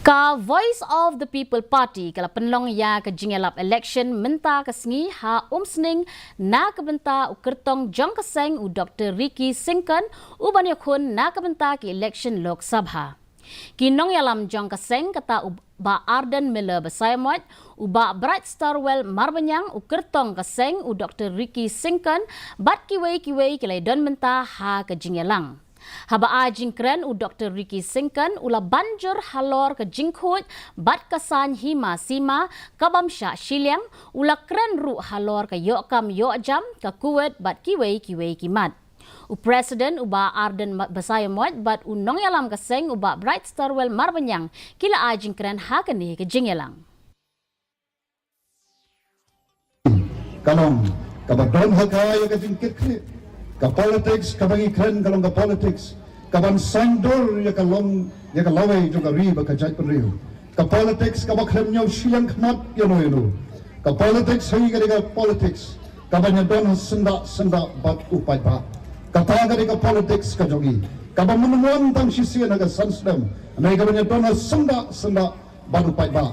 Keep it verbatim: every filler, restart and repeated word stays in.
Ka Voice of the People Party ka la pynlong ïa ka jingïalap election mynta ka sngi ha Umsning na ka bynta u kyrtong jong ka seng u Dr Ricky Syngkon u ban ïakhun na ka bynta ki election Lok Sabha. Ki nongïalam jong ka seng kata u Bah Ardent Miller Basaiawmoit, u Bah Bright Starwell Marbaniang, u kyrtong ka seng u Dr Ricky Syngkon bad kiwei kiwei ki la ïadon mynta ha ka jingïalang. Haba ai jingkren u Dr Ricky Syngkon u la ban jur halor ka jingkhuid bad ka saiñ hima sima ka bym shah shiliang, u la kren ruh halor ka ïoh kam ïoh jam, ka Kuwait bad kiwei kiwei ki mat. U President u Bah Ardent Basaiawmoit bad u nongïalam ka seng u Bah Bright Starwell Marbaniang ki la ai jingkren ha kane ka jingïalang. Ka long kaba don ha ka ïa ka jingkit khlieh. Ka politics kaba ngi kren ka long ka politics kaban saiñdur ïa ka long ïa ka lawei jong ka ri bad ka jaitbynriew. Ka politics kaba khlem ñiew shiliang khmat ïano ïano. Ka politics ha ngi ka dei ka politics kaban ïadon ha syndah syndah bad u paidbah. Kata ka dei ka politics ka jong ngi kaba mynwan tang shisien ha ka san snem. Hynrei kaban ïadon ha syndah syndah bad u paidbah.